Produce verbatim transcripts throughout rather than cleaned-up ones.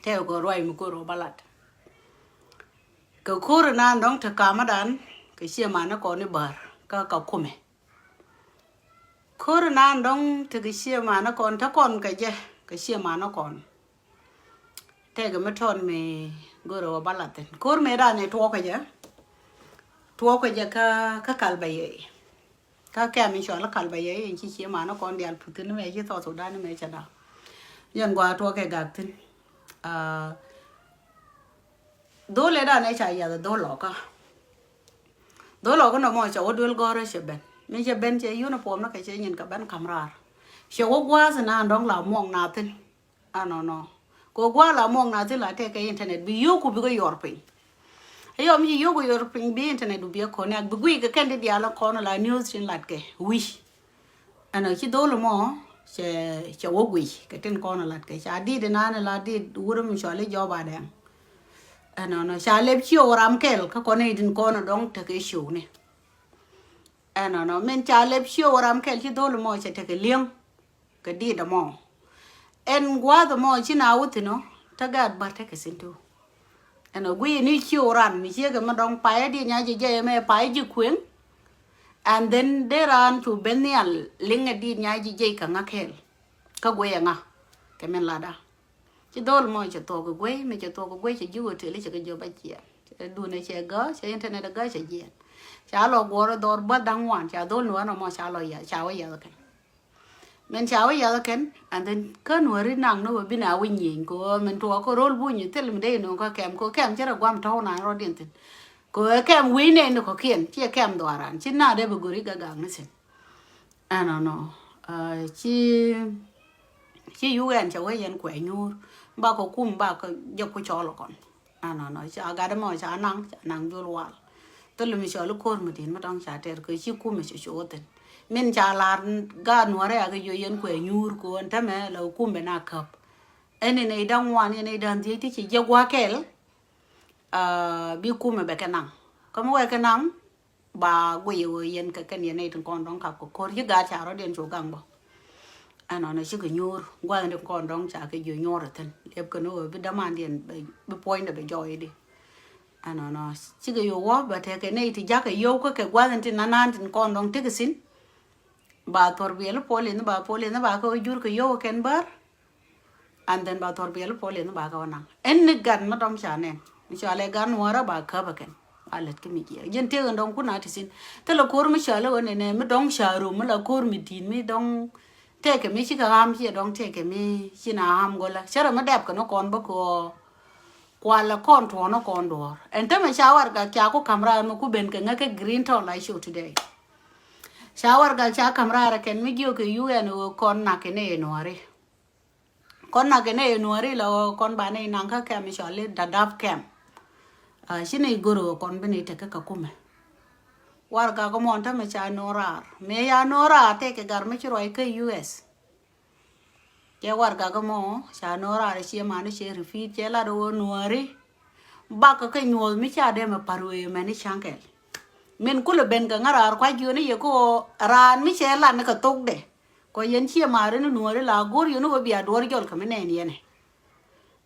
Tɛɛkɔ ruac mi kor ɔ ba lat. Kɛ ko̱r inan dɔ̱ŋ te kamädan kɛ ciɛ manä kɔn i̱ bär kä Kakuma. Ko̱r inan dɔ̱ŋ tekɛ ciɛ manä kɔn, te kɔn kɛ jɛ kɛ ciɛ manä kɔn. Tɛkɛ mi tɔn mi go̱rɛ wä ba lat thin. Ko̱r mëëdan ɛ tuɔɔkä jɛ. Tuɔɔkä jɛ kä, kä Kalbayɛy. Kä kɛm in cɔal i̱ Kalbayɛy in ci ciɛ manä kɔn diaal puthin mɛ ci South Sudan mɛ cɛ da̱. Yɛn gɔaa tuɔɔkɛ gak thin. Aa, Dhol ëëdan ëë ca yath dhol lɔkä. Dhol lɔkä nɔmɔ cɛ wä duel gɔ̱rä cɛ ben. Mi cɛ ben cɛ uniform ni kɛ cɛ nyin kɛ ben ka̱m raar. Cɛ wä gua̱a̱th inan dɔ̱ŋ la muɔŋ na thin. Ɛnɔnɔ. Kɛ wä gua̱a̱th la muɔŋ na thin la tɛkɛ internet bi yio̱o̱ku bikɛ yuɔr piny. Ɛ yɔm ci yio̱o̱ku yuɔr piny bi internet du biɛ connect bi guic kɛ kɛn ti diaal kɔn la news tin lat kɛ wi̱c. Ɛnɔ ci dhol mɔ cɛ, cɛ wä guic kɛ tin kɔn lat kɛ ca dit inan la dit wurɛ mi cɔal i̱ Jɔba Dɛŋ. Ɛnɔnɔ ca lɛp ci wä ram kɛl kä kɔn i̱ tin kɔn dɔ̱ŋ tekɛ ciökni. Ɛnɔnɔ min ca lɛp ci wä ram kɛl ci dhol mɔ cɛ tekɛ li̱eŋ kɛ dit ɛmɔ. Ɛn gua̱a̱th ɛmɔ ci na wä thin ɔ te gaat bär tekɛ thin tu. Ɛn ɛ gui̱i̱ ni ci wä ran mi ciekɛ mi dɔ̱ŋ payä dit nya ji̱ jiɛc ɛmɛ payä ji̱ kueŋ. And then dee raan cu ben nhial liŋɛ dit nya ji̱ jiɛc kɛ ŋa kɛɛl. Kä guiy ɛŋa kɛ min latda. Ci dhol mɔ cɛ thuɔk kɛ guiy mi cɛ thuɔk kɛ guiy cɛ ji̱ hotel cɛ kɛ jiɔp a ciɛɛn. Cɛ dun ɛ cɛ gä cɛ internet ɛ gä cɛ jiɛɛn. Ca lɔ guɔr ɛ dhɔr bä da̱ŋ wan ca dhol ni wan ɛmɔ ca lɔ yath ca wä yath kɛn. Min ca wä yath kɛn and then kä nuɔri naŋ ni wä bi na wä nyieny kɛ wä min tuɔk kɛ rol buny thil mi dee nuŋ kä kɛm kɛ kɛm cɛ rɛ guam tɔw na rɔ diɛn thin. Kɛ wä kɛm wi̱i̱ nɛy ni kɔ̱kiɛn ciɛ kɛm dhuaran ci na dee bi gori gagak ni thin. Ɛnɔnɔ. Ci ci U N cɛ wee yɛn kuɛ nyuur. Bakɔ kum bakɔ jɛ ku cɔl kɔn. Ɛnɔnɔ ca gat mɔ ca naŋ ca naŋ jol wal. Thil mi cɔl ko̱r mi tin mi dɔŋ ca tɛr kɛ ci kum cɛ cu thin. Min ca lar gaat nuɔrɛ akɛ yo yɛn kuɛ nyuur ko̱n tämɛ la kum bɛ na käp. Ɛn in ɛ i̱ da̱ŋ wan in ɛ i̱ da̱ŋ dhiec ti ci jɛ gua̱ kɛl. Bi kum bɛ kɛ naŋ kä mi wɛ kɛ naŋ. Ba guiy ɣöö yɛn kɛ kɛn yɛn nɛy tin kɔn dɔ̱ŋ kak kɛ ko̱r ci gaat ca rɔ̱diɛn cu gaŋ bä. Ɛnɔnɔ cikɛ nyuur gua̱thni kɔn dɔ̱ŋ ca kɛ jiö nyuɔr ɛ thi̱n. Liɛp kɛn ɣöö bi dämandiɛn bi puɔ̱nydɛ bɛ jɔɔydi. Ɛnɔnɔ cikɛ yio̱w wä bɛ tekɛ nɛy ti ja̱kɛ yio̱w kä kɛ gua̱thni tin nanan tin kɔn dɔ̱ŋ tekɛ thi̱n. Ba thuɔ̱r biɛl i̱ puɔl in ba puɔl in ba kɛ ɣöö jur kɛ yio̱w kɛn bär. And then ba thɔr biɛl pɔl in ba kɛ wä naŋ ɛn ni gat mi dɔŋ ca nɛn mi cɔalɛ gat nuɔrä ba käp ɛ kɛn. A lät kä mi jiɛ jɛn tëk in dɔŋ kun a ti sin. Thilɛ ko̱r mi cɔalɛ wä nɛnɛ mi dɔŋ ca rom mi la ko̱r mi di̱t mi dɔŋ. Tëkɛ mi cikɛ ɣam ciɛ dɔŋ tëkɛ mi ci na ɣam gɔlä cärɛ mi dɛp kɛ ni kɔn bä kɛ ɣɔɔ. Kualɛ kɔn tuɔɔnä kɔn duɔ̱ɔ̱r ɛn tämɛ ca warɛgak ca ku ka̱m raar mi ku ben kɛ ŋäk kɛ green tɔl a show today. Ca warɛgak ca ka̱m raar ɛ kɛn mi jiök kɛ U N ɣöö kɔn nak kɛ ni ɛ nuɔ̱ɔ̱ri. Kɔn nak kɛ nɛy ɛ nuɔ̱ɔ̱ri la ɣöö kɔn ba nɛy naŋ kä kɛm cɔal i̱ Dadaab kɛm. Ci nɛy go̱r ɣöö kɔn bi nɛy tek kä Kakumɛ. Warɛgak mɔ tämɛ ca no̱o̱ŋ raar mëë ya no̱o̱ŋ raar tëëkɛ gat mi ci ruac kä U S. Cɛ warɛgak mɔ ca no̱o̱ŋ raar ciɛ man i̱ cɛ repeat cɛ lat ɣöö nuɔ̱ɔ̱ri. Bakä kä nyuɔ̱th mi ca dee mɛ pa̱r wee mɛn i̱ ca̱ŋ kɛl. Min kulɛ ben kɛ ŋa̱ raar kua̱c jiön i̱ yɛ kä ɣöö raan mi cɛ lat ni kɛ thokdɛ. Kɔ yɛn ciɛ maari ni nuɔɔri la go̱r yɛn wä bia duɔr jɔl kɛ mi nɛn yɛn ɛ.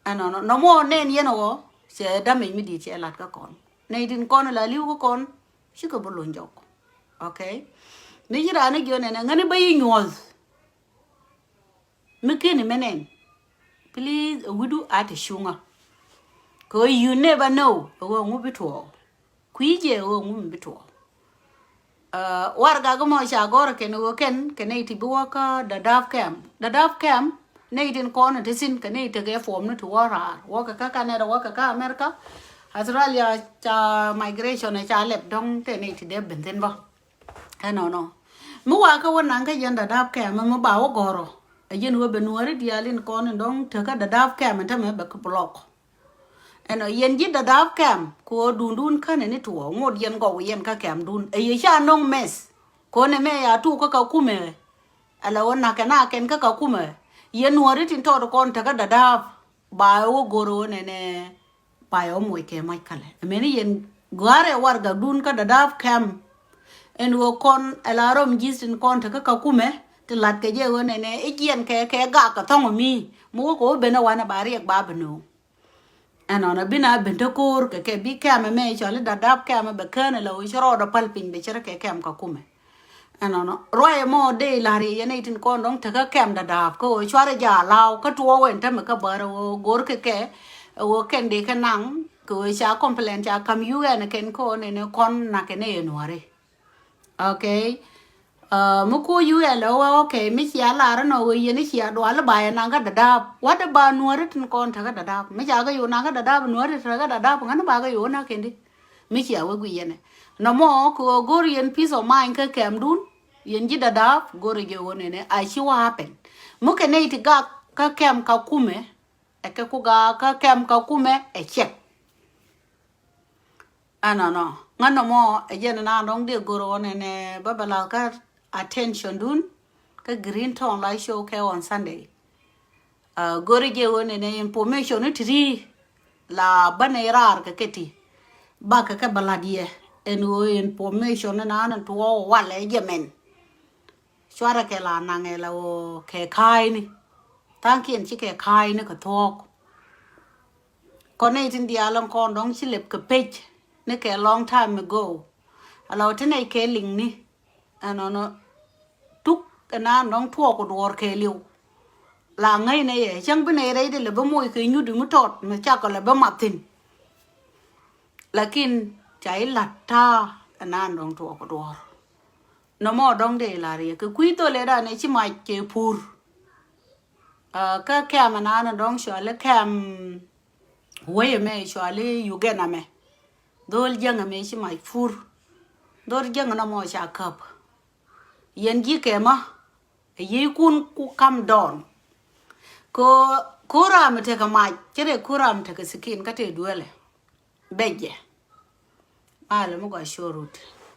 Ɛnɔnɔ nɔmɔ nɛn yɛn ɛ wä cɛ damage mi di̱i̱t cɛ lat kä kɔn nɛy tin kɔn la li̱w kä kɔn. Cikɛ bi luny jɔk. Okay. Mi ci raan ni jiɔn ɛn ɛ ŋäni bä yi nyuɔth. Mi keni mɛ nɛn. Please ɛ wi̱du a ti cuŋä. Kɛ ɣöö you never know ɛ ɣöö ŋu bi tuɔɔk. Kui̱ jɛ ɣöö ŋu mi bi tuɔɔk. Warɛgak mɔ ca gɔ̱r kɛn ɣöö kɛn kɛ nɛy ti bi wä kä Dadaab kɛm. Dadaab kɛm nɛy tin kɔn ti thin kɛ nɛy tekɛ form ni ti wä raar wä kɛ kä Canada wä kɛ kä America. Australia ca migration ca lɛp dɔ̱ŋ tɛ nɛy ti dee ben thin bä. Ɛnɔnɔ mi wakä wä naŋ kä yɛn Dadaab kɛm mi ba wä gɔ̱rɔ. Ɛ yɛn wä ben nuɔ̱ɔ̱ri diaal in kɔn in dɔ̱ŋ tekä Dadaab kɛm in tämɛ bɛ kä block. Ɛnɔ yɛn ji̱ Dadaab kɛm kɛ ɣöö duundun känɛ ni tuɔɔk ŋot yɛn gɔw yɛn kä kɛmdun ɛ yɛ ca no̱ŋ mɛth. Kɛ ɣöö nɛmɛ ya tuk kä Kakumɛ. Ala ɣöö na̱kɛ na kɛn kä Kakumɛ. Yɛn nuɔ̱ɔ̱ri tin tɔɔt kɔn tekä Dadaab ba ɛ wä go̱r ɣöö nɛnɛ. Ba ɛ wä moc kɛ mac kälɛ ɛmɛni yɛn gɔ̱a̱rɛ warɛgakdun kä Dadaab kɛm. Ɛn ɣöö kɔn ala rɔm ji̱th tin kɔn tekä Kakumɛ ti la̱t kɛ jɛ ɣöö nɛnɛ i̱ jiɛn kɛ kɛ gak kɛ thɔ̱ŋ mi mi wä kɛ wä ben ɛ wanɛ ba riɛk ba ben ɣöö. Ɛnɔnɔ bi na ben te ko̱o̱r kɛ kɛ bi kɛmɛ mɛ cɔl i̱ Dadaab kɛmɛ bɛ kään ɛ la wec rɔɔdɔ päl piny bɛ cɛ rɛ kɛ kɛm Kakuma. Ɛnɔnɔ ruacɛ mɔ dee la̱r yɛ yɛn ɛ itin kɔn dɔ̱ŋ tekä kɛm Dadaab kä ɣöö cuarɛ jɛ allow kä tuɔɔk ɛn tämɛ kä bär ɛ ɣöö go̱r kɛ kɛ ɛ ɣöö kɛn dee kɛ naŋ kɛ ɣöö ca complain ca ka̱m U N kɛn kä ɣöö nɛnɛ kɔn nak kɛ nɛ yɛ nuɔ̱ɔ̱ri. Okay. Mi kuɔ U N lɛ wä okay mi cia lar inɔ wee yɛn i̱ cia dual i̱ ba yɛ naŋ kä Dadaab. Wat i̱ ba nuɔ̱ɔ̱ri tin kɔn tekä Dadaab mi ca kɛ yo̱o̱ naŋ kä Dadaab nuɔ̱ɔ̱ri tekä Dadaab ŋän i̱ ba kɛ yo̱o̱ na̱k kɛn di. Mi cia wee guic yɛn ɛ nɔmɔ kɛ ɣöö go̱r yɛn peace of mind kä kɛmdun. Yɛn ji̱ Dadaab go̱r jɛ ɣöö nɛnɛ a ci wä happen. Mi kɛ nɛy ti gak kä kɛm Kakumɛ ɛ kɛ ku gak kä kɛm Kakumɛ ɛ cɛk. Ɛnɔnɔ ŋän nɔmɔ ɛ jɛn ɛn an dɔ̱ŋ dee go̱r ɣän ɛn ɛ bä bɛ lath kä attention dun kä Green Town Live Show kɛ on Sunday. Go̱r jɛ ɣän ɛn ɛ information ni ti̱ti̱ la bä nɛ raar kɛ kɛ ti bakɛ kɛ bä la̱t yɛ ɛn ɣöö information ni naan ɛn tuɔɔk walɛ jɛ mɛn. Cuarɛ kɛ la naŋɛ la ɣöö kɛ ka̱a̱cni. Tha̱a̱ŋkiɛn ci kɛ ka̱a̱cni kɛ thuɔ̱ɔ̱k. Kɔn nɛy tin diaal in kɔn dɔ̱ŋ ci lep kɛ pec ni kɛ long time ago. Ala wä ti nɛy kɛ liŋni ɛnɔnɔ tuk ɛnan dɔ̱ŋ tuɔɔk kɛ duɔ̱ɔ̱r kɛ liw. La ŋäcnɛ yɛ cäŋ bi nɛy rɛy di lɛ bä moc kɛ nyut mi tɔt mi cakɔ lɛ bä mat thi̱n. Lakin ca ilat ta̱a̱ ɛnan dɔ̱ŋ tuɔɔk kɛ duɔ̱ɔ̱r. Nɔmɔ dɔ̱ŋ dee ilar yɛ kɛ kui̱ thol ɛ danɛ ci mac kɛ pur. Kä kɛm ɛnan dɔ̱ŋ cuali kɛm wec ɛmɛ cuali Uganda mɛ. Dhol jiäŋ ɛmɛ ci mac pur. Dhol jiäŋ nɔmɔ ca käp. Yɛn ji̱ kɛmä ɛ yiëëkun ku kam dɔɔn. Ko ko ram tekɛ mac cɛ dee ko ram tekɛ sikin kä tëë dueelɛ. Bɛcɛ. Malɛ mi gɔaa cuɔr rut.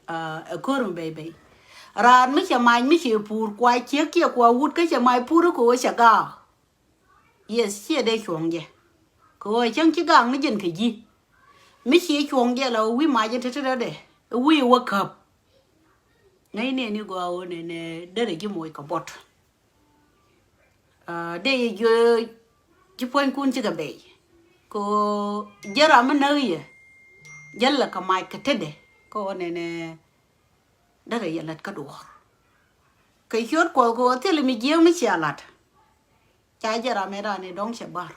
Ɛ ko̱r mi bɛy bɛy. Raan mi cɛ mac mi cɛ pur kua ciek kiɛ kua wut kä cɛ mac pur kä wä cɛ gaak. Yes ciɛ dee cuɔ̱ŋ jɛ. Kɛ ɣöö cäŋ ci gaak ni jɛn kɛ ji̱. Mi ciɛ cuɔ̱ŋ jɛ la wi̱i̱ mac in te te dɔ̱dɛ wi̱i̱ wä käp. Ŋäcni ɛn i̱ gɔaa ɣöö nɛnɛ derɛ ji̱ moc kɛ buɔt. Dee yɛ jiö ci puɔ̱nykun cikɛ bɛy. Kɛ ɣöö jɛ ram mi näk yɛ jälɛ kɛ mac kɛ tetdɛ kɛ ɣöö nɛnɛ derɛ yɛ lät kä duɔ̱ɔ̱r. Kɛ ciöt kuɔth kɛ ɣöö thilɛ mi jiääk mi cia la̱t. Ca jɛ ram ɛ dan ɛ dɔ̱ŋ cɛ bar.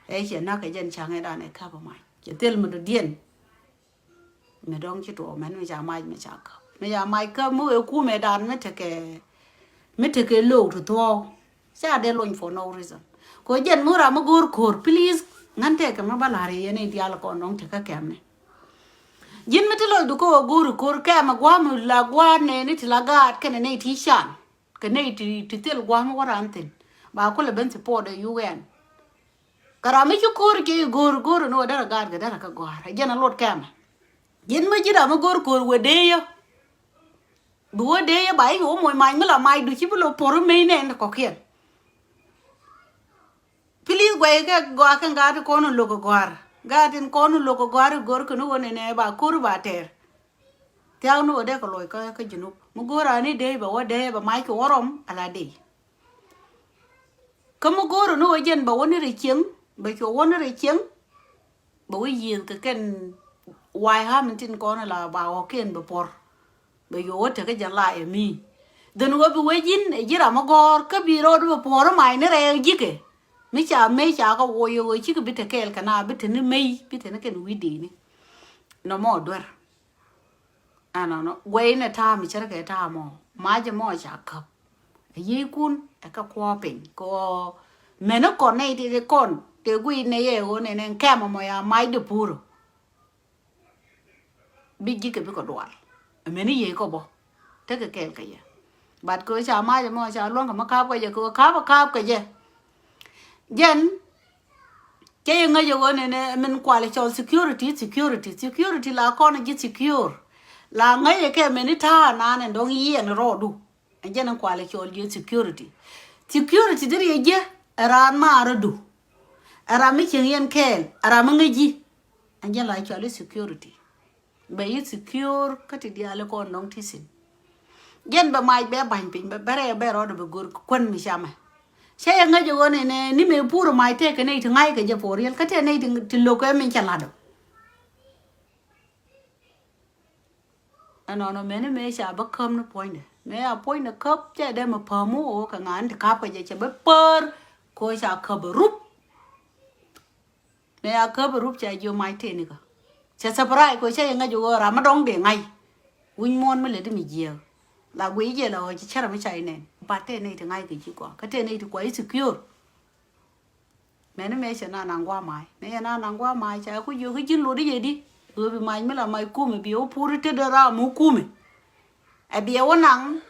Ɛ cɛ näk kɛ jɛn ca̱ŋ ɛ dan ɛ käp ɛ mac cɛ thil mi dɔ̱diɛn. Mi dɔ̱ŋ ci tuɔɔk mɛn mi ca mac mi ca käp mi ca mac käp mi wee kumɛ dan mi tekɛ mi tekɛ low to thuɔɔk. Ca dee lony for no reason. Kɛ jɛn mi ram mi go̱o̱r ko̱o̱r please ŋän tekɛ mi bä la̱r yɛ yɛn i̱ diaal kɔn dɔ̱ŋ tekɛ kɛmni. Ji̱n mi ti lɔcdu kä ɣöö go̱o̱r ko̱o̱r kɛmɛ gua̱a̱m la gua̱a̱r nɛɛni ti la gaat kɛnɛ nɛy ti can. Kɛ nɛy ti ti thil gua̱a̱m wä ran thi̱n ba kulɛ ben support ɛ U N. Kɛ ram mi ci ko̱o̱r jɛ i̱ go̱o̱r go̱o̱r ni wä derɛ gaat kɛ derɛ kä gɔ̱a̱r ɛ jɛn a lot kɛmɛ. Ji̱n mi ji̱ ram mi go̱o̱r ko̱o̱r wä dee yä. Bi wä dee yɛ ba i̱ wä moc mac mi la macdu ci bi lo po̱r i̱ mec nɛn kɔ̱kiɛn. Pilis guɛy kɛ gɔaa kɛn gaat ti kɔn in lo̱k kɛ gɔ̱a̱r gaat in kɔn in lo̱k kɛ gɔ̱a̱r i̱ go̱r kɛn i̱ wä nɛnɛ ba ko̱r i̱ ba tɛɛr. Thiak ni wä dee kɛ loc kä kä Junub mi go̱o̱r ani dee ba wä dee ba mac kɛ wä rɔm ala dee. Kä mi go̱o̱r ni wä jɛn ba wä ni rɛ cieŋ ba cuɔ wä ni rɛ cieŋ. Bɛ wä yiëëth kɛ kɛn wa̱a̱ ha̱a̱m in tin kɔn ala ba ɣɔ̱kiɛn bɛ puɔ̱r. Bɛ yuɔ wä tekä jɛ la ɛ mi dhän wä bi wä ji̱n ɛ ji̱ ram mi gɔ̱r kä bi rɔɔd bɛ puɔ̱r mac ni rɛɛ ji̱kɛ. Mi ca mec ca kɛ woc ɛ ɣöö cikɛ bi te kɛɛl kɛ na bi te ni mec bi te ni kɛn wi̱i̱ dee ni. Nɔmɔ duer. Ɛnɔnɔ guɛy nɛ ta̱a̱ mi cärkɛ ta̱a̱ mɔ macɛ mɔ ca käp. Ɛ yiëëkun ɛ kɛ kuɔ̱ɔ̱ piny kɛ ɣöö mɛni kɔn nɛy ti ti kɔn tëë guiy nɛy ɛ ɣöö nɛn ɛn kɛmɛ mɔ ya mac di pur. Bi ji̱kɛ bikɛ dual. Ɛ mɛni yiëëkɔ bɔ tekɛ kɛɛl kɛ yɛ. But kɛ ɣöö ca mac ɛmɔ ca luäŋ kɛ mi ka̱a̱p kɛ jɛ kɛ ɣöö ka̱a̱p ɛ ka̱a̱p kɛ jɛ. Jɛn cä yɛ ŋäc ɛ ɣöö nɛnɛ min kualɛ cɔl security, security, security la kɔn ji̱ secure. La ŋäc ɛ kɛ mɛni ta̱a̱ naan ɛn dɔ̱ŋ yiɛn rɔɔdu. Ɛ jɛn in kualɛ cɔl ji̱ security. Security deri ɛ ji̱ ɛ raan maarä du. Ɛ ram mi cieŋ yɛn kɛɛl ɛ ram mi ŋäc ji̱. Ɛ jɛn la cɔl i̱ security. Bɛ yi secure kä ti diaal kɔn nɔŋ ti thi̱n. Jɛn bɛ mac bɛ ba̱ny piny bɛ bɛ rɛy bɛ rɔɔdɛ bɛ go̱r kuän mi camɛ. Cä yɛ ŋäc ɛ ɣöö nɛnɛ ni mëë pur mac tëëkɛ nɛy ti ŋa̱ckɛ jɛ puɔ̱ɔ̱r riɛl kä tëë nɛy ti lo̱kɛ min cɛ la̱t ɔ. Ɛnɔnɔ mëni mëë ca bä käp ni puɔ̱nydɛ. Mëë a puɔ̱nydɛ käp cɛ dee mi päm wä ɣöö kɛ ŋa̱n ti ka̱pkɛ jɛ cɛ bä pär. Kɛ ɣöö ca käp ɛ rup. Mëë a käp ɛ rup ca jiö mac tëë nikä. Cɛ surprise kɛ ɣöö cä yɛ ŋäc ɛ ɣöö ram mi dɔ̱ŋ dee ŋa̱c. Wi̱c muɔ̱ɔ̱n mi lät mi jiääk. La guiy jɛ la ɣöö ci cärɛ mi ca inɛn. Bat tëë nɛy ti ŋa̱ckɛ ji̱ kɔa. Kä tëë nɛy ti kua i̱ secure. Mɛni mëë cɛ na naŋ gua̱a̱ mac. Mëë cɛ na naŋ gua̱a̱ mac ca ku jiök kä ji̱n lot i̱ jɛ di. Ɣöö bi mac mi la mac kumɛ bi wä pur i̱ tetdä ram mi kumɛ. Ɛ biɛ wä naŋ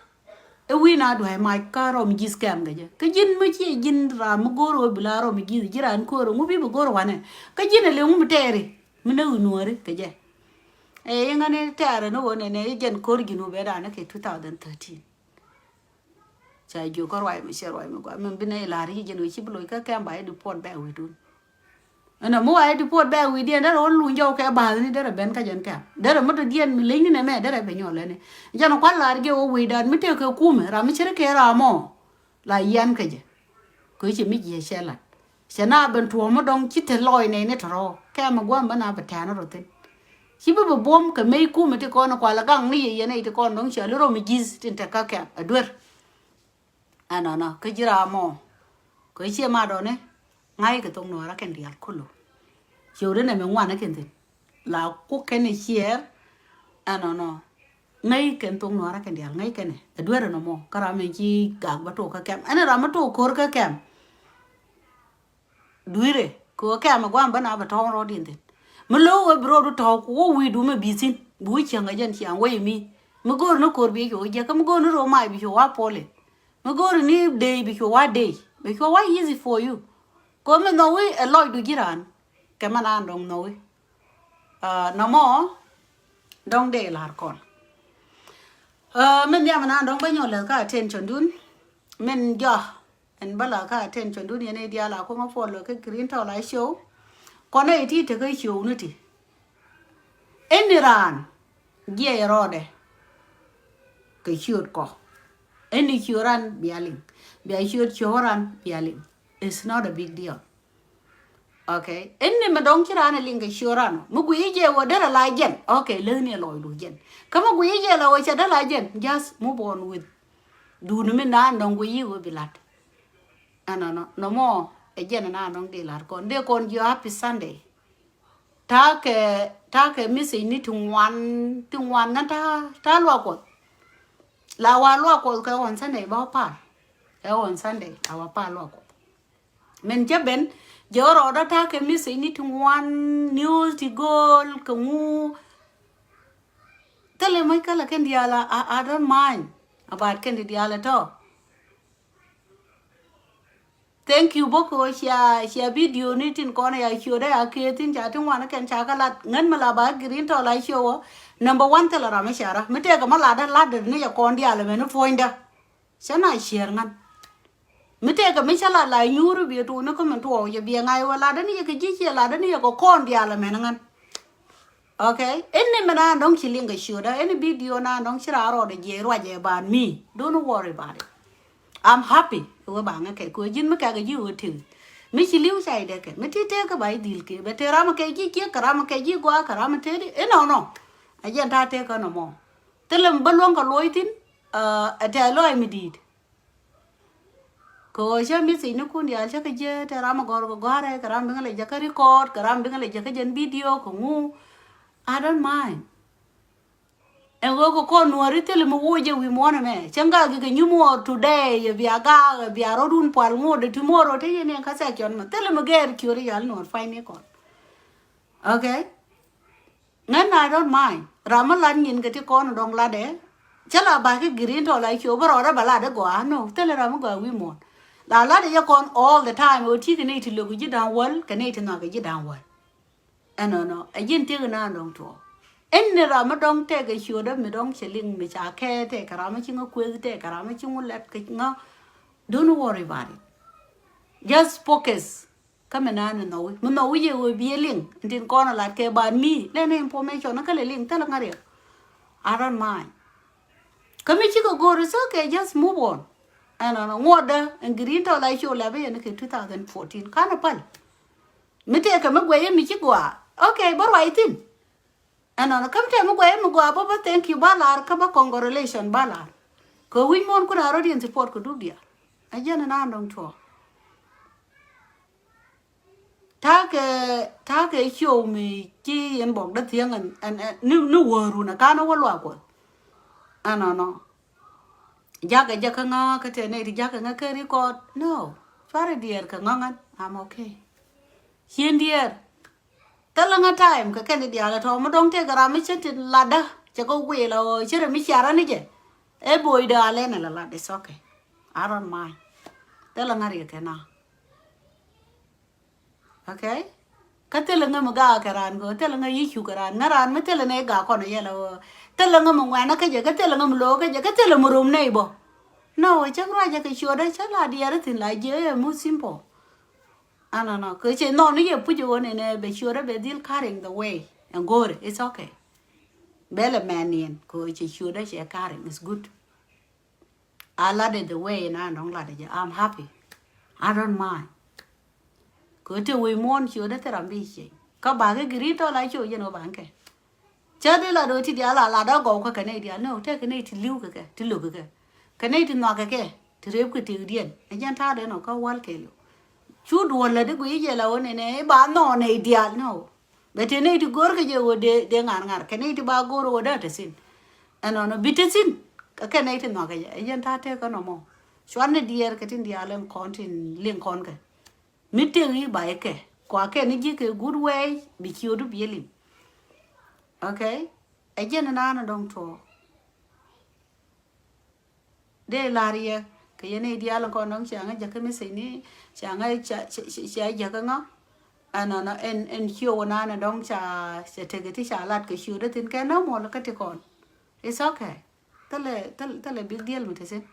i̱ wi̱i̱ na dua̱c mac kä rɔm ji̱th kɛm kɛ jɛ. Kä ji̱n mi ciɛ ji̱n ram mi go̱o̱r ɣöö bi la rɔm ji̱th ji̱ raan köör ŋu bi bi go̱o̱r wanɛ. Kä ji̱n ɛ lëŋ ŋu mi tɛɛri mi näk i̱ nuääri kɛ jɛ. Ɛ iŋäni tɛɛrɛ ni ɣöö nɛnɛ i̱ jɛn ko̱r ji̱n wä bɛ da̱a̱n ni kɛ two thousand thirteen. Ca jiök kä ruac mi cɛ ruac mi gua̱a̱ min bi nɛy la̱r i̱ jɛn ɣöö ci bi loc kä kɛm ba i̱ deport bɛ wi̱i̱dun. Ɛn ɛmɔ wa i̱ deport bɛ wi̱i̱diɛn derɛ wä luny jɔw kɛ ba̱a̱thni derɛ ben kä jɛn kɛm derɛ mi dɔ̱diɛn mi lenyni nɛmɛ derɛ ben nyɔl ɛni. Jɛn kua̱r la̱r jɛ wä wi̱i̱dan mi tëëkɛ kumɛ ram mi ciri kɛ ram mɔ. La yian kä jɛ. Kɛ ci mi jiɛ cɛ lat. Cɛ na ben tuɔ̱ɔ̱m mi dɔ̱ŋ ci te lɔɔc nɛy ni tɔrɔ kɛmɛ gua̱a̱m bä na bɛ tɛ̈n rɔ thi̱n. Ci bi bi buɔ̱m kɛ mec kumɛ ti kɔn kual gaŋ ni yɛ yɛn nɛy ti kɔn dɔ̱ŋ cɛ li rɔ mi ji̱th tin te kä kɛm ɛ duer. Ɛnɔnɔ kä ji̱ ram mɔ kɛ ciɛ ma dɔ̱ni. Ŋa̱c kɛ thok nuɔɔrä kɛn diaal kulu. Ciɛ wä di nɛ mi ŋuan ni kɛn thi̱n. La kuk kɛn i̱ ciɛɛr. Ɛnɔnɔ ŋäc kɛn thok nuɔɔrä kɛn diaal ŋäc kɛn ɛ duer ɛnɔ mɔ kä ram in ci gak bä tok kä kɛm ɛn ram mi tok ko̱r kä kɛm. Dui̱rɛ kɛ ɣöö kɛm ɛ gua̱a̱m bä na bɛ tɔ̱ɔ̱ŋ rɔɔd in thi̱n. Mi lo̱k ɣöö bi rɔɔdu tɔ̱ɔ̱k ku wä wi̱i̱du mi bi̱thi̱n bi wä cieŋ ɛ jɛn ciaŋ wä yɛ mi. Mi go̱o̱r ni ko̱r bi cu wä jiäk kä mi go̱o̱r ni rɔɔ mac bi cu wä puɔli. Mi go̱o̱r ni dee bi cu wä dee bi cu wä easy for you. Kɛ ɣöö mi nhɔwi ɛ lɔcdu ji̱ raan. Kɛ mɛ naan dɔ̱ŋ nhɔwi. Nɔmɔ dɔ̱ŋ dee la̱r kɔn. Min nhiam naan dɔ̱ŋ bä nyɔk läth kä attention dun. Min jɔak ɛn bä la kä attention dun yɛn i̱ diaal a kuŋä puɔl kä green tɔl a show. Kɔn ɛ iti tekä show ni ti. Ɛn ni raan jiɛc rɔɔdɛ. Kɛ ciöt kɔ ɛn ni ciöt ran bia liŋ bia ciöt ciöt ran bia liŋ. It's not a big deal. Okay. Ɛn ni mi dɔ̱ŋ ci raan ɛ liŋ kɛ ciöran mi guiy jɛ wä derɛ la jɛn. Okay, läthni ɛ lɔcdu jɛn. Kä mi guiy jɛ la wä cɛ dee la jɛn, just move on with. Duuni mi naan dɔ̱ŋ guiy wä bi lat. Ɛnɔnɔ nɔmɔ ɛ jɛn naan dɔ̱ŋ di lat kɔn dee kɔn jiɔ happy Sunday. Ta̱a̱ kɛ ta̱a̱ kɛ message ni ti ŋuan ti ŋuan ŋän ta̱a̱ ta̱a̱ luak kuɔth. La wa luak kuɔth kɛ on Sunday ba wä par. Kɛ on Sunday la wa par luak kuɔth. Min cä ben jɛ rɔɔdä ta̱a̱ kɛ message ni ti ŋuan news ti go̱o̱l kɛ ŋu. Thilɛ mec kälɛ kɛn diaal a, I don't mind about kɛn di diaal at all. Thank you bä kɛ cia cia video ni tin kɔn ya ciötdä ya kee thin ca ti ŋuan kɛn ca kä lat ŋän mi la ba green tɔ la ciö wä. Number one thilɛ ram mi ca ra mi tëëkɛ mi latdä latdä ni yɛ kɔn diaal mɛn ni puɔ̱nydä. Cä na ciɛɛr ŋän. Mi tëëkɛ mi cä la la nyuuri biɛ tuuni kä min tuɔɔk yɛ biɛ ŋa̱c wä latdä ni yɛ kɛ ji̱ ciɛ latdä ni yɛ kɛ kɔn diaal ɛmɛn ŋän. Okay. Ɛn ni mi naan dɔ̱ŋ ci liŋ kɛ ciötdä ɛn ni video naan dɔ̱ŋ ci raan rɔɔdɛ jiɛ ruacɛ ban mi. Don't worry about it. I'm happy. Wä ba ŋä kɛ kɛ ji̱n mi kɛ kɛ ji̱ wä tiŋ. Mi ci li̱w ca idɛ kɛ mi ti tëëkɛ ba idhil kɛ bɛ te ram kɛ ji̱ kiɛ kɛ ram kɛ ji̱ gɔaa kɛ ram tëëdi inɔnɔ. A jɛn ta̱a̱ tëëkɛ nɔmɔ. Thilɛ mi bä luäŋ kɛ luɔc thi̱n. Ɛ tɛ̈th lɔaac mi di̱i̱t. Kɛ ɣöö cä message ni kun diaal cä kɛ jiɛ te ram a gɔ̱r kɛ gɔ̱a̱rɛ kɛ ram biŋ lɛ jɛ kä record kɛ ram biŋ lɛ jɛ kä jɛn video kɛ ŋu. I don't mind. Ɛn ɣöö kɛ kɔn nuɔ̱ɔ̱ri thilɛ mi woc jɛ wi̱i̱ muɔ̱ɔ̱n ɛmɛ cä ŋak kɛ nyum ɣɔr today yɛ bia gaak yɛ bia rɔ̱dun pual ŋot ɛ tomorrow te yɛn yɛn kä section mɛ thilɛ mi gɛɛr kiöri yal nuɔ̱ɔ̱r pay ni kɔn. Okay. Ŋän I don't mind. Ram mi lat nyin kɛ ti kɔn dɔŋ latdɛ. Cä la ba ki green tɔ la ciö bä rɔɔdä ba latdɛ gɔaa no thilɛ ram mi gɔaa wi̱i̱ muɔ̱ɔ̱n. La latdɛ yɛ kɔn all the time ɣöö ti kɛ nɛy ti lo̱k ji̱ da̱ŋ wäl kɛ nɛy ti ŋak kɛ ji̱ da̱ŋ wäl. Ɛnɔnɔ ɛ ji̱n tiek inan dɔ̱ŋ tuɔɔk. Ɛn ni ram mi dɔ̱ŋ tɛk ɛ ciötdä mi dɔ̱ŋ cɛ liŋ mi ca kɛɛ tɛk kɛ ram mi ci ŋä kueth tɛk kɛ ram mi ci ŋu lɛt kɛ ŋä. Don't worry about it. Just focus. Kä mi naan mi nhɔwi mi nhɔwi yɛ wee biɛ liŋ. Ɛn tin kɔn a lat kɛ ban mi lɛn ɛ information kä lɛ liŋ thilɛ ŋa̱t riɛk. I don't mind. Kä mi cikɛ go̱o̱r is okay, just move on. Ɛnɔnɔ ŋuɔtdä ɛn green tɔ la show lɛ bi yɛn kɛ two thousand fourteen. Kanɛ päl. Mi tëëkɛ mi guɛy mi ci gɔaa. Okay, bä ruac thi̱n. Ɛnɔnɔ kä mi tëëkɛ mi guɛy mi gɔaa bä bä thank you bä lar kä bä congratulation bä lar. Kɛ wi̱c muɔ̱ɔ̱n kun a rɔ̱diɛn support kɛ dup diaal. A jɛn ɛn a nɔŋ tuɔɔk. Ta̱a̱ kɛ, ta̱a̱ kɛ show mi ci inbox dä thiäŋ ɛn, ɛn, ɛn, ni, ni wäärun ɛ ka̱n wä luaak Kuɔth. Ɛnɔnɔ. Jakä jɛ kä ŋä kä tɛ nɛy ti jakä ŋä kä record. No. Cuarɛ diɛɛr kɛ ŋä ŋän. I'm okay. Cien diɛɛr. Thilɛ ŋä time kɛ kɛn i̱ diaal ɛ tɔ̱ mi dɔ̱ŋ tëëkɛ ram mi cä tin latdä. Cɛ kɛ guil ɛ ɣöö cä rɛ mi ciara ni jɛ. Ɛ boydä a lɛn ɛ la lat, it's okay. I don't mind. Thilɛ ŋä riɛk kɛ na. Okay? Kä thilɛ ŋä mi gaak kɛ raan kɛ ɣöö thilɛ ŋä yi̱ cuk kɛ raan ŋä raan mi thilɛ nɛ i̱ gaak kɔn ɛ yɛl ɛ ɣöö thilɛ ŋä mi ŋuɛ̈nä kä jɛ kä thilɛ ŋä mi lo̱o̱ kä jɛ kä thilɛ mi rom nɛy bä. No, cäŋ ruacɛ kɛ ciötdä cä la diɛɛr thi̱n la jiɛ ɛ mu simple. Ɛnɔnɔ kɛ cɛ nɔn ni yɛ puc ɣöö nɛnɛ bɛ ciötdä bɛ dhil carrying the way ɛn go̱o̱rɛ, it's okay. Bɛ lɛ mɛn niɛn kɛ ɣöö cɛ ciötdä cɛ carrying, it's good. A lat ɛ the way na dɔ̱ŋ lat ɛ jɛ, I'm happy. I don't mind. Kɛ te wec muɔ̱ɔ̱n ciötdä thil ram bi cieny kä bakɛ green tɔ la ciö jɛn wä bankɛ. Cä dee lat ɣöö ti diaal a lat a gɔw kä kɛ nɛy diaal, no, tɛk kɛ nɛy ti li̱w kɛ kɛ ti lo̱k kɛ kɛ. Kɛ nɛy ti nhɔak kɛ kɛ ti rep kɛ tëkdiɛn. Ɛ jɛn ta̱a̱ den ɔ kä wäl kɛɛliw. Cu duɔl lät i̱ guiy jɛ la ɣöö nɛnɛ i̱ ba nhɔɔk nɛy diaal, no. Bɛ te nɛy ti go̱o̱r kɛ jɛ ɣöö dee, dee ŋa̱r ŋa̱r kɛ nɛy ti ba go̱o̱r ɣöö dee te thi̱n. Ɛnɔnɔ bi te thi̱n kɛ kɛ nɛy ti nhɔak kɛ jɛ, ɛ jɛn ta̱a̱ tëk kä nɔmɔ. Cuan ni diɛɛr kɛ tin diaal ɛn kɔn tin liŋ kɔn kɛ. Mi tëk i̱ ba ikɛ kua kɛn i̱ ji̱ kɛ good way bi ciötdu bi iliŋ. Okay? Ɛ jɛn ɛn an ɛ dɔ̱ŋ tuɔɔk. Dee lar yɛ kɛ yɛn i̱ diaal kɔn dɔ̱ŋ cia ŋä jäkä message ni cia ŋä cia cia jäkä ŋä. Ɛnɔnɔ ɛn ɛn ciö wä nan ɛ dɔ̱ŋ ca cia tekɛ ti ca lat kɛ ciötdä thi̱n kɛ nä muɔl kä ti kɔn. It's okay. Thilɛ thilɛ thilɛ big deal mi te thi̱n.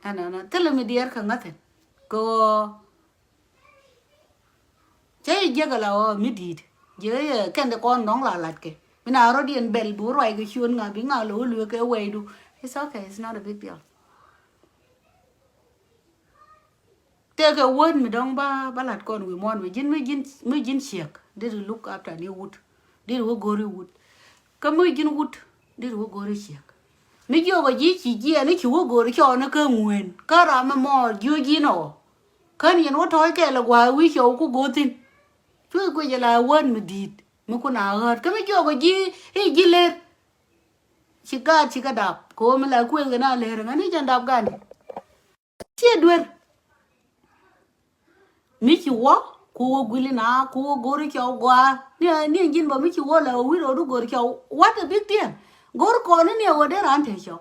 Ɛnɔnɔ thilɛ mi diɛɛr kɛ ŋä thi̱n kɛ ɣöö cä yɛ jiäk ala ɣɔɔ mi di̱i̱t. Jiäk yɛ kɛn ti kɔn nɔŋ la latkɛ mi na rɔ̱diɛn bɛl bi wä ruac kɛ ciöt ŋa bi ŋa lo̱k wä lueek kɛ wɛydu. It's okay, it's not a big deal. Tëëkɛ word mi dɔ̱ŋ ba ba lat kɔn wi̱i̱ muɔ̱ɔ̱n mi ji̱n mi ji̱n mi ji̱n ciek did look after ni wut. Did wä go̱ri wut. Kä mi ji̱n wut did wä go̱ri ciek. Mi jiɔkɔ ji̱ ci jiɛɛn i̱ ci wä go̱ri cɔɔni kä ŋueen kä ram mi mɔɔr jiö ji̱n ɔ. Kän yɛn wä tɔ̱ɔ̱c kɛɛl ɛ gua̱a̱ wi̱i̱ cɔw ku go̱o̱thin. Cuɛ guic ala word mi di̱i̱t mi kun a ɣäät kä mi jiɔkɔ ji̱ i̱ ji̱ lër. Ci gaat ci kä dap kɛ ɣöö mi la kuëëŋ kɛ na lër ŋäni jɛn dap gani. Ciɛ duer. Mi ci wä ku wä guili na ku wä go̱ri cɔw gɔaa ni ni ji̱n bä mi ci wä la wi̱i̱ rɔɔdu go̱ri cɔw. What a big deal. Go̱r kɔn ni ni ɛ wä dee ran te cɔw.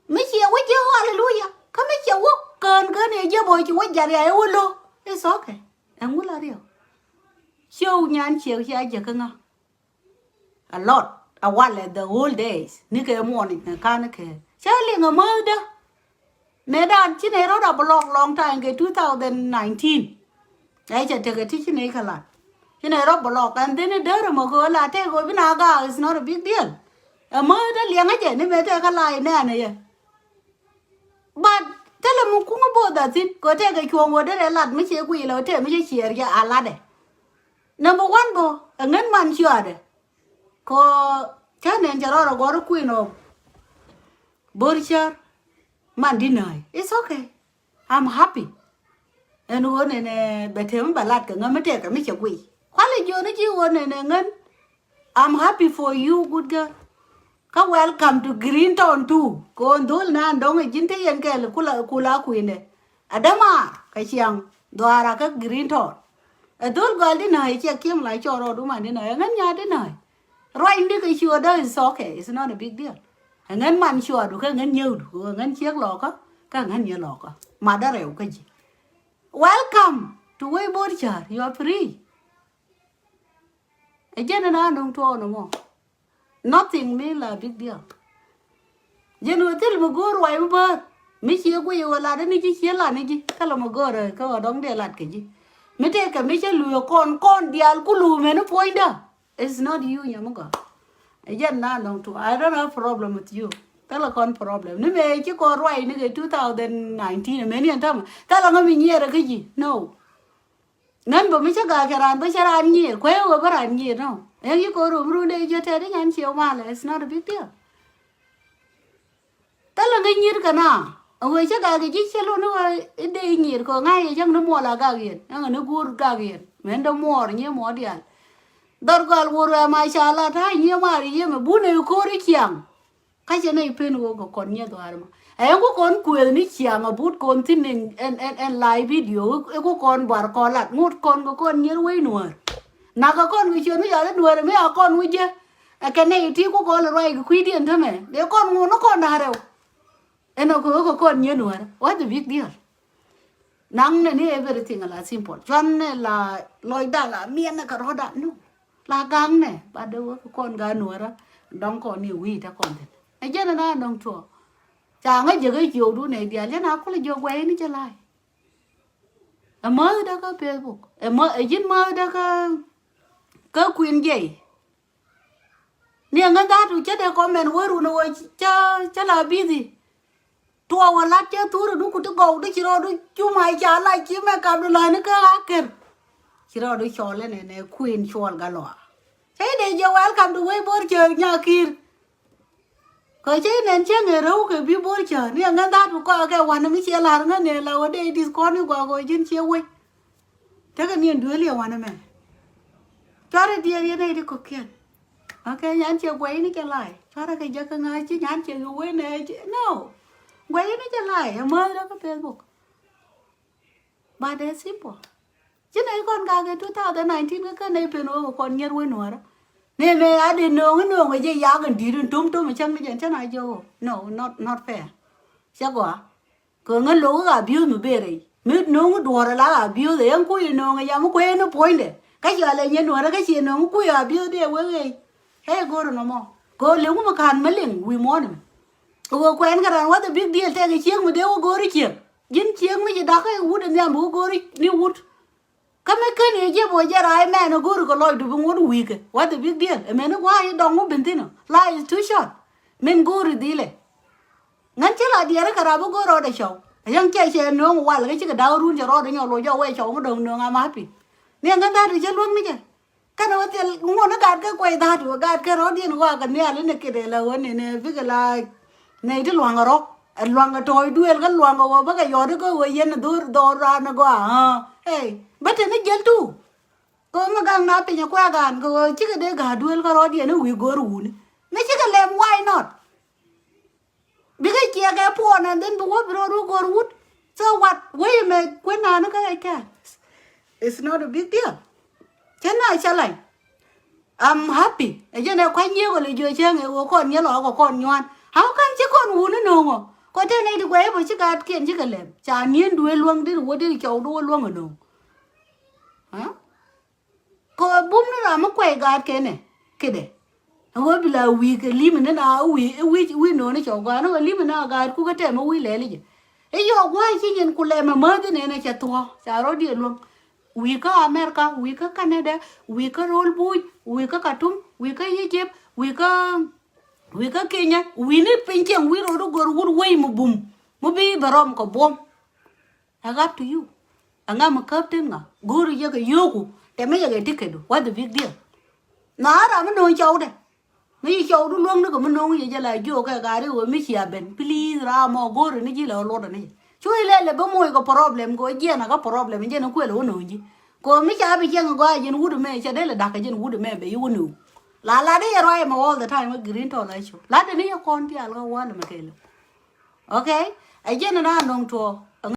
Mi ciɛ wä jiɛ wä aleluya kä mi ciɛ wä kään kään ɛ jiɛ bä ci wä jariya ɛ wä lo̱. It's okay. Ɛŋu la riɛw. Ciɛ wä nyan ciɛ wä ciɛ a jiɛ kä ŋa. A lot. A walɛ the whole days ni kɛ muɔni ni kan kɛ cɛ liŋ a mäthdä. Mëë dan ci nɛ rɔ̱t a block long time kɛ two thousand nineteen. Ɛ cɛ tekɛ ti ci nɛ kɛ lat ci nɛ rɔ̱t block and then därä mɔ kɛ la tɛk ɣöö bi na gaak is not a big deal. A mäthdä liɛŋä jɛ ni mëë tɛk kɛ la inɛɛnɛ yɛ. But thilɛ mi kuŋä bo̱o̱th a thi̱n kɛ tɛk kɛ cuɔ̱ɔ̱ŋ wä derɛ lat mi ciɛ guiy lɛ wä tɛk mi ciɛ ciɛɛr jɛ a latdɛ. Number one bä ɛ ŋän man ciɔaadɛ. Kɔ cä nɛn cɛ rɔɔdɛ gɔr kuin ɔ bo̱r cär man di nääy. It's okay. I'm happy. Ɛn ɣöö nɛnɛ bɛ tɛm bɛ lat kɛ ŋä mi tɛkɛ mi cɛ guiy kualɛ jiɔni ji̱ ɣöö nɛnɛ ŋän. I'm happy for you, good girl. Kä welcome to Green Town too. Kɛ ɣöö dhol naan dɔ̱ŋ ɛ ji̱n te yɛn kɛɛl kula kula kuindɛ. Adama kä ciaŋ dhuaara kä Green Town. Ɛ dhol gɔal di nääy ciɛ kiɛm la cɔɔr rɔɔdu man di nääy ɛ ŋän nyaa di nääy. Ruacni kɛ ciötdä is okay, it's not a big deal. Ɛ ŋän man ciötdu kä ŋän nyiewdu ɛ ŋän ciek lɔkä kä ŋän nyiɛ lɔkä. Matdä rɛw kä ji̱. Welcome to Wec Bo̱r Cär, you are free. Ɛ jɛn ɛn a no̱ŋ tuɔɔk nɔmɔ. Nothing mi la big deal. Jɛn wä thil mi go̱o̱r ruac mi bäär mi cie guiy wä lat ni ji̱ cie lat ni ji̱ thilɛ mi go̱o̱r kä wä dɔ̱ŋ dee lat kɛ ji̱. Mi tëëkɛ mi cä luëë kɔn kɔn diaal ku luumɛ ni puɔ̱nydä. It's not you nyɛ mi gɔaa. Ɛ jɛn na no̱ŋ tuɔɔk. I don't have problem with you. Thilɛ kɔn problem ni mëë ci kɔn ruac ni kɛ two thousand nineteen mëë ni ɛn tämɛ thilɛ ŋä mi nyiɛɛrɛ kä ji̱. No. Ŋän bä mi cä gak kɛ raan bä cä raan nyiɛɛr kuɛ wä bä raan nyiɛɛr. No. Ɛn ci kɔn ruɔm run dee jɛ tɛt inyɛn ciɛ malɛ, it's not a big deal. Thilɛ ŋä nyiɛɛr kɛ na. A wee cä gak kɛ ji̱ cä lun ni wä idee nyiɛɛr kɔ ŋa̱c yɛ cäŋ ni muɔl a gak yɛn ɛŋ ni guur gak yɛn mɛn dee muɔɔr nyiɛ muɔɔr diaal. Dhɔr gɔal wur wɛ ma ca la ta̱a̱ nyiɛ maar yie mɛ bun ɛ ko̱r i̱ ciaŋ. Ka cɛ nɛy pen ɣöö kɛ kɔn nyieth wäär mɔ. Ɛ ku kɔn kuëëth ni ciaŋ a but kɔn thi̱n ɛn ɛn ɛn live video. Ɛ ku kɔn buar kɔn lat ŋot kɔn kɛ kɔn nyieth wec nuäär. Nak kɛ kɔn kɛ ciöt mi yɔl i̱ nuäär mi a kɔn wi̱c jɛ. Ɛ kɛ nɛy ti ku kɔn lɛ ruac kɛ kui̱diɛn tämɛ dee kɔn ŋot ni kɔn da̱a̱r rɛw. Ɛn ɛ ku ɣöö kɛ kɔn nyieth nuäär, what the big deal? Naŋnɛ ni everything la simple. Cuan nɛ la lɔcda la miɛn nɛ kɛ rɔ̱da. No. La gaŋnɛ ba de wä kɛ kɔn ga nuɔrä. Dɔŋ kɔn ni wi̱i̱ te kɔn thin. Ɛ jɛn na dɔŋ tuɔ. Ca ŋä jɛ kä jiökdu nɛ dial jɛn a kulɛ jiök guɛy ni jɛ lai. Ɛ mäth dä kä Facebook. Ɛ mä ɛ ji̱n mäth dä kä kä Queen Jay. Ni ɛŋä dhatu cä dee comment wä run wä cä cä la busy. Tuɔɔk wä lat cä thuri du ku ti gɔw di ci rɔɔdu cu ma ca lac ci mɛ kap du lani kä a ker. Ci rɔɔdu cɔl ɛnɛ nɛ Queen cuɔl ga lɔa. Cä dee jɛ welcome du wec bor cɛ nya kir. Kɛ cä nɛn cä ŋɛ rɛw kɛ bi bor cɛ ni ɛŋä dhatu kɔakɛ wanɛ mi ciɛ lar ŋä nɛ la wä dee dis kɔn ni gɔak wä ji̱n ciɛ wec. Tekɛ ni ɛn duel yɛ wanɛ mɛ. Cuarɛ diɛɛr yɛn nɛy ti kɔ̱kiɛn. Okay, nyan ciɛ guɛy ni cɛ lai. Cuarɛ kɛ jɛ kä ŋa̱c ci nyan ciɛ kɛ wen nɛ ci no. Guɛy ni cɛ lai ɛ mäth rɛ kä Facebook. But ɛ simple. Ci nɛy kɔn gak kɛ two thousand nineteen kä kɛ nɛy pen wä kɛ kɔn nyier wen nuɔrä. Ni mɛ a di no̱o̱ŋ no̱o̱ŋ ɛ jɛ yak in di̱i̱t in tum tum cäŋ ni jɛn cä na jɛ wä. No, not not fair. Cɛ gɔaa. Kɛ ŋä lo̱k kä abuse mi ber rɛy mi no̱o̱ŋ duɔ̱ɔ̱r ala abuse ɛ yɛn kuc no̱o̱ŋ ɛ yam kuec ni puɔ̱nydɛ. Kä cɔal ɛ nyɛ nuɔ̱ɔ̱rä kä ciɛ no̱o̱ŋ kuc abuse dee wek rɛy. Ɛ go̱r nɔmɔ kɛ ɣöö lëŋ mi ka̱n mi liŋ wi̱i̱ muɔ̱ɔ̱n ɛmɛ. Kɛ ɣöö kuɛn kɛ raan what the big deal tɛkɛ ciek mi dee wä go̱o̱ri ciek. Ji̱n ciek mi ci da̱k kä wut ɛ nhiam bi wä go̱o̱ri ni wut. Kä mi ken yɛ jiɛp wä jɛ raay mɛn ɛ go̱o̱ri kɛ lɔcdu bi ŋut wi̱i̱kɛ what the big deal. Ɛ mɛn i̱ gua̱a̱c i̱ dɔŋ wä ben thi̱n ɔ. Life is too short. Min go̱o̱ri dhilɛ. Ŋän cä la diɛɛr kɛ rap i̱ go̱o̱r rɔɔdɛ cɔw. Ɛ yäŋ cɛ cɛ no̱o̱ŋ wal kä cikɛ da̱k run cɛ rɔɔdɛ nyɔl wä jɔk wee cɔw mi dɔ̱ŋ no̱o̱ŋ a ma̱pi. Ni ɛ ŋän dha̱a̱t i̱ cä luäk ni jɛ. Kɛnɛ wä thil ŋuɔ̱n i̱ gat kä kuɛy dha̱a̱t wä gat kä rɔɔdiɛn wä kɛ nhial inɛ kidɛ la wä nɛnɛ bikɛ la nɛy ti lua̱ŋ rɔ. Ɛ lua̱ŋ tɔɔc duëël kä lua̱ŋ wä bäkɛ yɔt i̱ kä wä yɛn dhor dhor raan i̱ gɔaa. Ɛ bä te ni jiɛl tu. Kɛ wä mi gaŋ na piny ɛ kuɛ gan kɛ wä cikɛ dee ga̱a̱ duëël kä rɔɔdiɛn i̱ wi̱i̱ go̱o̱r wuni. Mi cikɛ lɛm why not? Bikɛ ciɛ kɛ puɔn and then bi wä bi rɔɔd wä go̱o̱r wut. So what? Wee mɛ kuën naan kä ɛ kɛ. It's not a big deal. Cä na cä lany. I'm happy. Ɛ jɛn ɛ kua̱ny yiëë kɔ lɛ jiö cäŋ ɛ ɣöö kɔn nyɛ lɔ kɔ kɔn nyuan. How come ci kɔn wuni no̱o̱ŋɔ? Kɔ tɛn ɛ di guɛy bä ci gaatkiɛn cikɛ lɛm ca nieen duëë luäŋ dit wä dit cɔw di wä luäŋ ɛ no̱o̱ŋ. Kɛ ɣöö bum ni ram mi kuɛy gaat kɛnɛ kidɛ. Ɛ ɣöö bi la wi̱i̱ kɛ li̱m ni na wi̱i̱ wi̱i̱ wi̱i̱ no̱o̱ni cɔw gɔaa ni ɣöö li̱m ni na gaat ku kä tɛm mi wi̱i̱ lɛli jɛ. I̱ yɔɔk gua̱a̱c ci nyin ku lɛm amäth inɛn ɛ cɛ thuɔ̱k ca rɔ̱diɛn luäŋ. Wi̱i̱ kä America, wi̱i̱ kä Canada, wi̱i̱ kä ro̱l buuc, wi̱i̱ kä Katum, wi̱i̱ kä Egypt, wi̱i̱ kä wi̱i̱ kä Kenya, wi̱i̱ ni piny cieŋ wi̱i̱ ro̱d i̱ gör wut wei mi bum mi bi bɛ rɔm kɛ buɔ̱m. Ɛ up to you. Ɛŋa mi käp tin ŋa go̱o̱ri yɛ kɛ yio̱o̱ku tɛmɛ yɛ kɛ ticket. What the big deal? Na ram mi no̱o̱ŋ cɔwdɛ mi ci cɔwdu luäŋni kɛ mi no̱o̱ŋ yɛ jɛ la jiöökɛ gaari wee mi cia ben please ram mɔ go̱o̱ri ni ji̱ lɛ wä luɔtdɛ ni jɛ. Cu ilɛ lɛ bä moc kɛ problem kɛ wä jiɛn akä problem jɛn kuël wä no̱o̱ŋ ji̱. Kɛ wä mi ca bi ciɛŋ gɔaa jɛn wut mɛ cɛ dee lɛ da̱k kɛ jɛn wut mɛ bɛ yi wä no̱o̱ŋ. La lat i̱ yɛ ruac mɛ all the time kä green tɔl acu lat dee ni yɛ kɔn diaal kä wal mɛ kɛɛlɛ. Okay. Ɛ jɛn na no̱o̱ŋ tuɔɔk.